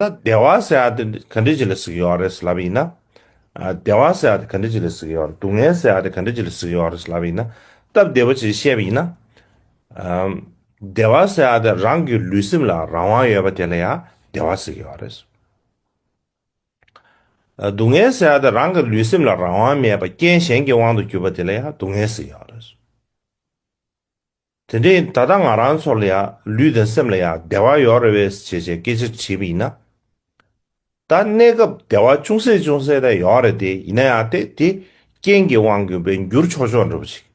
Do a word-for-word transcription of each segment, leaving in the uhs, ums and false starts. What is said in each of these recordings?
ད་བདེ་བ་ཟེར་ཡ་དེ་ག་འདྲ་ཅིག་ལ་ཟེར་གྱི་ཡོད་རེད་ལབ་ཡིན་ན། ཨ། བདེ་བ་ཟེར་ཡ་དེ་ག་འདྲ་ཅིག་ལ་ཟེར་གྱི་ཡོད་རེད། སྡུག་བསྔལ་ཟེར་ཡ་དེ་ག་འདྲ་ཅིག་ལ་ཟེར་གྱི་ཡོད་རེད་ལབ་ཡིན་ན། སྟབས་བདེ་པོ་ཅིག་བཤད་པ་ཡིན་ན། ཨམ། བདེ་བ་ཟེར་ཡ་དེ་རང་གི་ལུས་སེམས་ལ་རང་དབང་ཡོད་པ་དེ་ལ་ཡང་བདེ་བ་ཟེར་གྱི་ཡོད་རེད། སྡུག་བསྔལ་ཟེར་ཡ་དེ་རང་གི་ལུས་སེམས་ལ་རང་དབང་མེད་པ་རྐྱེན་གཞན་གྱི་དབང་དུ་གྱུར་པ་དེ་ལ་ཡང་སྡུག་བསྔལ་ཟེར་གྱི་ཡོད་རེད། དེ་འདྲ་ཡིན། ད་ལྟ་ང་རང་ཚོ་ལ་ཡང་ལུས་དང་སེམས་ལ་ཡང་བདེ་བ་ཡོད་རེད་པས་ཞེས་བྱས་སྐད་ཆ་དྲིས་པ་ཡིན་ན། ད་གནས་སྐབས་བདེ་བ་ཅུང་ཟད་ཅུང་ཟད་ད་ཡོད་རེད་དེ། ཡིན་ན་ཡང་དེ་དེ་རྐྱེན་གྱི་དབང་གིས་བས་འགྱུར་ཆོག་ཆོག་འདྲ་པོ་ཅིག་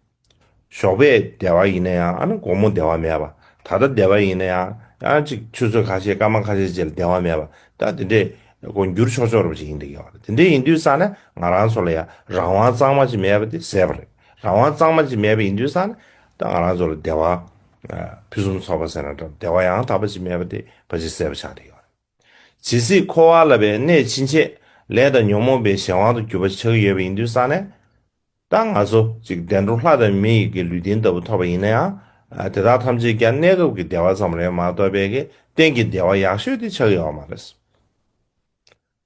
ཞོགས་པའི་བདེ་བ་ཡིན་ན་ཡང་ཨ་ནི་དགོང་མོ་བདེ་བ་མེད་པ། ད་ལྟ་བདེ་བ་ཡིན་ན་ཡང་ཡང་ཅིག་ཆུ་ཚོད་ཁ་ཤས་སྐར་མ་ཁ་ཤས་རྗེས་ལ་བདེ་བ་མེད་པ། ད་དེ་འདྲས་ཁོ་འགྱུར་ཆོག་ཆོག་འདྲ་པོ་ཅིག་ཡིན་བསྡད་ཀྱི་ཡོད་རེད། དེ་འདྲས་ཡིན་དུས་ཙང་ནས་ང་རང་ཚོ་ལ་ཡང་རང་དབང་གཙང་མ་ཅིག་མེད་པ་དེ་གསལ་པོ་རེད། རང་དབང་གཙང་མ་ཅིག་མེད་པ་ཡིན་དུས་ཙང་ནས་ད་ང་རང་ཚོ་ལ་བདེ་བ་ཨ་ཕུན་སུམ་ཚོགས་པ་ཟེར་ན་འདྲ། བདེ་བ་ཡང་དག་པ་ཅིག་མེད་པ་དེ་ཕལ་ཆེར་གསལ་པོ་ཆགས་བསྡད་ཡོད་རེད། ཇི་སྲིད་འཁོར་བ་ལ་བའི་གནས་ཕྱིན་ཆད་ལས་དང་ཉོན་མོངས་པའི་གཞན་དབང་དུ་གྱུར་པ་ཆགས་ཀྱི་ཡོད་པ་ཡིན་དུས་ཙང་ནས། ད་ང་ཚོ་ཅིག་བདེ་འགྲོ་ལྷ་དང་མི་ཡི་གི་ལུས་རྟེན་ལྟ་བུ་ཐོབ་པ་ཡིན་ན་ཡང་། ཨ། དེ་དག་ཐམས་ཅད་ཀྱང་གནས་སྐབས་ཀྱི་བདེ་བ་ཙམ་ལས་མ་གཏོགས་པའི་གི་གཏན་གྱི་བདེ་བ་ཡག་ཤོས་དེ་ཆགས་ཡོད་མ་རེད།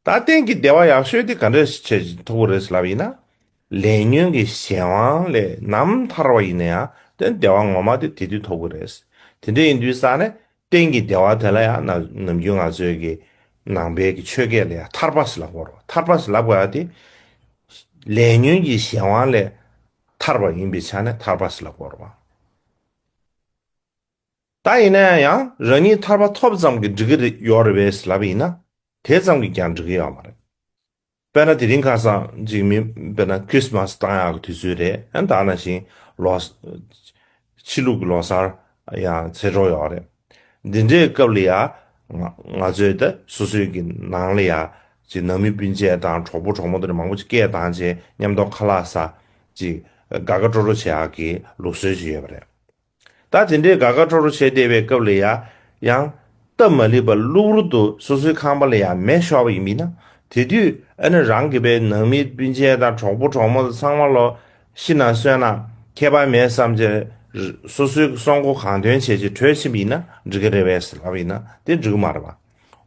ད་གཏན་གྱི་བདེ་བ་ཡག་ཤོས་དེ་ག་འདྲ་བྱས་ཐོབ་ཀྱི་རེད་ལབ་ཡིན་ན། ལས་ཉོན་གྱི་གཞན་དབང་ལས་ནམ་ཐར་བ་ཡིན་ན་ཡང་དེ་བདེ་བ་ངོ་མ་དེ་དེ་དུས་ཐོབ་ཀྱི་རེད། དེ་འདྲ་ཡིན་དུས་ཙང་ནས། གཏན་གྱི་བདེ་བ་དེ་ལ་ཡང་ནམ་ནམ་རྒྱུན་ང་ཚོའི་གི་ནང་པའི་གི་ཆོས་སྐད་ལ་ཡང་ཐར་པ་ཟེར་ལབ་དགོས་རེད། ཐར་པ་ཟེར་ལབ་དགོས་ཡ་དེ་ལས་ཉོན་གྱི་གཞན་དབང་ལས་ཐར་པ་ཡིན་པའི་ཆ་ནས་ཐར་པ་ཟེར་ལབ་དགོས་རེད་པ། ད་ཡིན་ན་ཡང་རང་ཉིད་ཐར་པ་ཐོབ་ཙམ་གྱིས་འགྲིག་གི་རེད་ཡོད་རེད་པས་ལབ་ཡིན་ན། དེ་ཙམ་གྱིས་ཀྱང་འགྲིག་གི་ཡོད་མ་རེད། དཔེར་ན་དེ་རིང་ཁ་སང་ཅིག་མི་དཔེར་ན་ཁྲིས་མཱས་བཏང་ཡག་གི་དུས་ཚོད་རེད། ཨ། ད་ནང་བཞིན་ལོ་ཕྱི་ལུགས་ཀྱི་ལོ་གསར་ཡང་ཚེས་གྲོལ་ཡོད་རེད། འདི་འདྲའི་སྐབས་ལ་ཡང་ང་ང་ཚོས་ད་སོ་སོའི་གི་ནང་ལ་ཡང་ཅིག་ནང་མི་སྤུན་མཆེད་དང་གྲོགས་པོ་གྲོགས་མོ་དེ་འདྲ་མང་པོ་ཅིག་སྐད་བཏང་བྱས་མཉམ་དུ་ཁ་ལག་ཟ། ཅིག་དགའ་དགའ་སྤྲོ་སྤྲོ་བྱེད་ཡག་གི་ལུགས་སྲོལ་ཅིག་ཡོད་པ་རེད། ད་དེ་འདྲའི་དགའ་དགའ་སྤྲོ་སྤྲོ་བྱས་བསྡད་པའི་སྐབས་ལ་ཡ། ཡང་སྟབས་མ་ལེགས་པ་གློ་བུར་དུ་སོ་སོའི་ཁང་པ་ལ་ཡ་མེ་ཤོར་བ་ཡིན་མིན་ན། དེ་དུས་ཨ་ནི་རང་གི་པའི་ནང་མི་སྤུན་མཆེད་དང་གྲོགས་པོ་གྲོགས་མོ་དང་ཚང་མ་ལོ་ཤི་ན་གསོན་ན་ཁྱད་པར་མེད་བསམ་བྱས། སོ་སོའི་གསོན་ཁོག་གང་ཐོན་བྱས་བྱས་བྲོས་ཕྱིན་པ་ཡིན་ན་འགྲིག་གི་རེད་པས་ལབ་ཡིན་ན་དེ་འགྲིག་གི་མ་རེད་པ།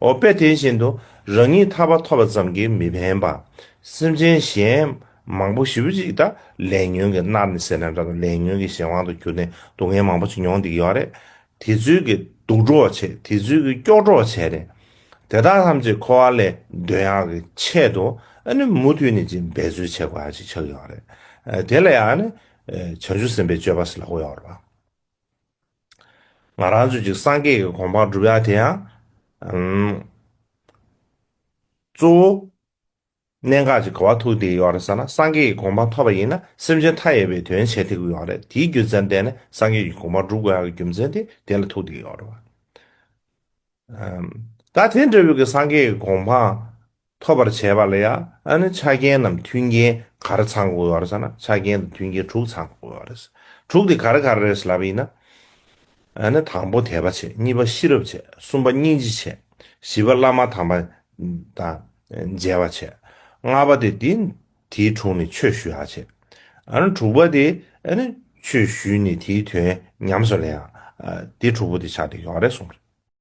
འོ་དཔེ་དེ་བཞིན་དུ་རང་ཉིད་ཐར་པ་ཐོབ་པ་ཙམ་གྱིས་མི་ཕན་པ། སེམས་ཅན་གཞན་མང་པོ་ཞེ་པོ་ཅིག་ད་ལས་ཉོན་གྱིས་མནར་ནས་ཟེར་ན་འདྲ། ད་ལས་ཉོན་གྱི་གཞན་དབང་དུ་གྱུར་ནས་སྡུག་བསྔལ་མང་པོ་ཅིག་མྱོང་བསྡད་ཀྱི་ཡོད་རེད། དེ་ཚོའི་གི་སྡུག་གྲོགས་བྱས། དེ་ཚོའི་གི་སྐྱོ་གྲོགས་བྱས་ནས། དེ་དག་ཐམས་ཅད་འཁོར་བ་ལས་འདོན་ཡག་གི་ཆེད་དུ་ཨ་ནི་མུ་མཐུད་ནས་ཅིག་འབད་རྩོལ་བྱེད་དགོས་ཡག་ཅིག་ཆགས་ཀྱི་ཡོད་རེད། དེ་ལ་ཡང་ཨ་ནི་བྱང་ཆུབ་སེམས་དཔའི་སྤྱོད་པ་ཟེར་ལབ་ཀྱི་ཡོད་རེད་པ། ང་རང་ཚོས་ཅིག་སངས་རྒྱས་ཀྱི་གོ་འཕང་སྒྲུབ་ཡ་དེ་ཡང་། ཨམ། གཙོ་བོ་གནད་འགག་ཅིག་ག་པར་ཐུག་བསྡད་ཡོད་རེད་ཟེར་ན། སངས་རྒྱས་ཀྱི་གོ་འཕང་ཐོབ་པ་ཡིན་ན་སེམས་ཅན་མཐའ་ཡས་པའི་དོན་བྱེད་ཐུབ་ཀྱི་ཡོད་རེད། དེའི་རྒྱུ་མཚན་བརྟེན་ནས་སངས་རྒྱས་ཀྱི་གོ་འཕང་སྒྲུབ་དགོས་ཡག་གི་རྒྱུ་མཚན་དེ་དེ་ལ་ཐུག་བསྡད་ཡོད་རེད་པ། ཨམ། ད་དེ་འདྲ་བོའི་གི་སངས་རྒྱས་ཀྱི་གོ་འཕང་ཐོབ་པར་བྱེད་པ་ལ་ཡང་ཨ་ནི་ཆ་རྐྱེན་ནམ་མཐུན་རྐྱེན་ག་རེ་ཚང་དགོས་ཡོད་རེད་ཟེར་ན། ཆ་རྐྱེན་དང་མཐུན་རྐྱེན་དྲུག་ཚང་དགོས་ཡོད་རེད། དྲུག་དེ་ག་རེ་ག་རེ་རེད་ལབ་ཡིན་ན། ཨ་ནི་དང་པོ་དད་པ་བྱེད། གཉིས་པ་ཤེས་རབ་བྱེད། གསུམ་པ་སྙིང་རྗེ་བྱེད། བཞི་པ་བླ་མ་དམ་པ་དང་མཇལ་བ་བྱེད། ལྔ་པ་དེ་དེ་དེའི་དྲུང་ནས་ཆོས་ཞུ་ཡག་བྱེད། ཨ་ནི་དྲུག་པ་དེ་ཨ་ནི་ཆོས་ཞུས་ནས་དེའི་དོན་ཉམས་སུ་ལེན་ཡག། ཨ། དེ་དྲུག་པོ་དེ་ཆགས་བསྡད་ཡོད་རེད་གསུངས་རེད།